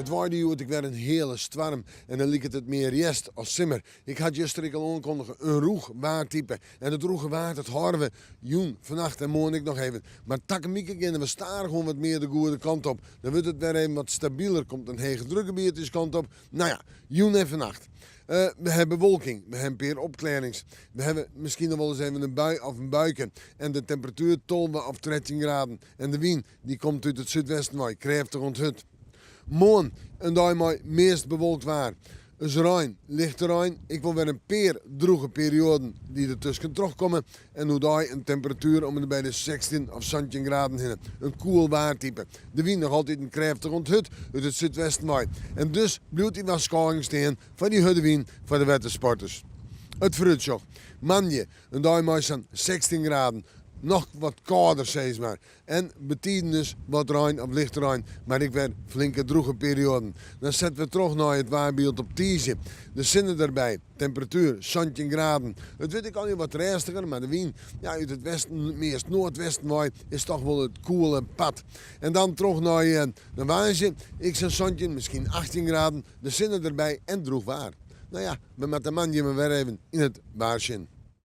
It waaide hjoed ek wer in heale stoarm en dan liket it mear hjerst as simmer. Ik ha it juster ek al oankondige, in rûch waartype. En it rûge waar dat hâlde we jûn, fannacht en moarn ek noch even. Mar takom wike geane we stadichoan wat mear de goede kant op. Dan wurdt it wer even wat stabiler, komt in hegedrukgebiet ús kant op. No ja, jûn en fannacht. We ha bewolking, we ha in pear opklearrings. We hawwe miskien noch wolris even in bui of in buike. En de temperatuer 12 of 13 graden. En de wyn dy komt út it súdwesten wei, krêftich oant hurd. Moarn in dei mei meast bewolkt waar. Us rein, lichte rein, ek wol wer in pear drûge perioaden dy't der tusken troch komme en oerdei in temperatuer om en by de 16 of 17 graden hinne. In koel waartype. De wyn noch altiten krêftich oant hurd út it súdwesten wei. En dus bliuwt dy warskôging stean foar dy hurde wyn foar de wettersporters. It foarútsjoch, moandei in dei mei sa'n 16 graden, noch wat kâlder sis mar. En betiden dus wat rein of lichte rein, mar ek wer flinke drûge perioaden. Dan sette we troch nei it waarbyld op tiisdei. De sinne derby, temperatuer 17 graden. It wurdt ek allegear wat rêstiger, mar de wyn ja, út it westen, meast noardwesten wei, is toch wol it koele part. En dan troch nei eh, de woansdei, ek sa'n 17, miskien 18 graden, de sinne derby en drûch waar. No ja, we moatte moandei mar wer even yn it waar sjen.